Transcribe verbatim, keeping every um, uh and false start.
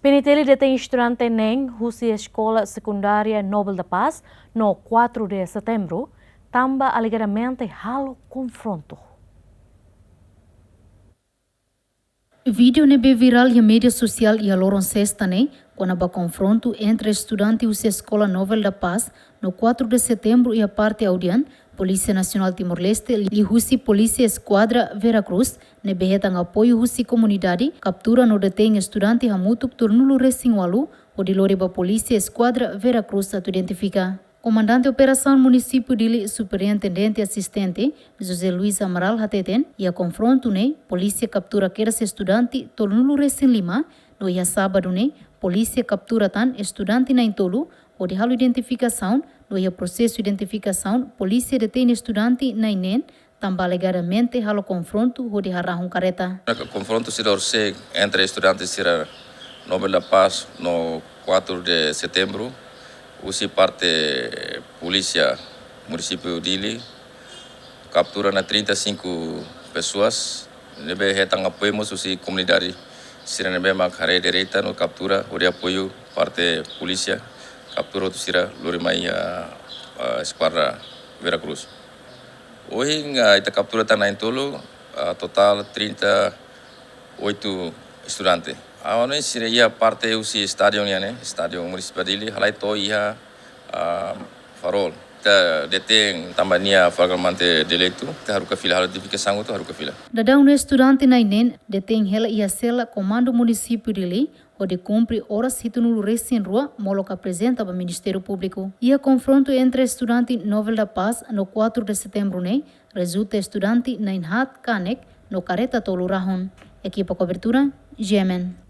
PNTL detein estudante neen husi Eskola Sekundária Nobel da Paz no quatro de Setembro, tanba alegadamente halo konfrontu. Vídeo ne'ebé virál iha média sosiál iha loron sesta ne'e, kona-ba konfrontu entre estudante husi Eskola Nobel da Paz no quatro de Setembro iha parte Audian, Polísia Nasionál Timor-Leste, liuhusi Polísia Eskuadra Vera Cruz, ne'ebé hetan apoiu husi komunidade, kaptura no detein estudante hamutuk tolunulu-resin-ualu, hodi lori ba Polísia Eskuadra Vera Cruz atu identifika. Komandante Operasaun Munisípiu Dili, Superintendente Asistente, José Luis Amaral hateten, iha konfrontu ne'e, polísia kaptura kedas estudante tolunulu-resin-lima, no iha sábadu ne'e, polísia kaptura tan estudante na'in-tolu, hodi halo identifikasaun, no iha prosesu identifikasaun, polísia detein estudante na'in-neen, tanba alegadamente halo konfrontu hodi harahun kareta. Konfrontu sira horisehik entre estudante sira Nobel da Paz no quatro de Setembro, husi parte polísia munisípiu Dili, kaptura ona trinta e cinco pessoas, ne'ebé hetan apoiu mós husi komunidade sira ne'ebé mak haree direta no kaptura, hodi apoiu parte polísia, kaptura hotu sira lori mai iha, ah, Eskuadra Vera Cruz. Ohin, ah, ita kaptura tan na'in-tolu, ah, totál trinta e oito estudante. Agora ne'e sira iha parte husi estádiu nian ne'e, estádiu munisípiu Dili, halai to'o iha, ah, Farol. Ita detein tanba nia flagrante delitu, ita haruka fila, halo identifikasaun hotu haruka fila. Daudaun ne'e estudante na'in-neen detein hela iha sela Komandu Munisípiu Dili, hodi kumpre oras hitunulu-resin-rua molok aprezenta ba Ministériu Públiku. Iha konfrontu entre estudante Nobel da Paz no quatro de Setembro ne'e, rezulta estudante na'in-haat kanek no kareta tolu rahun. Ekipa kobertura, GMN.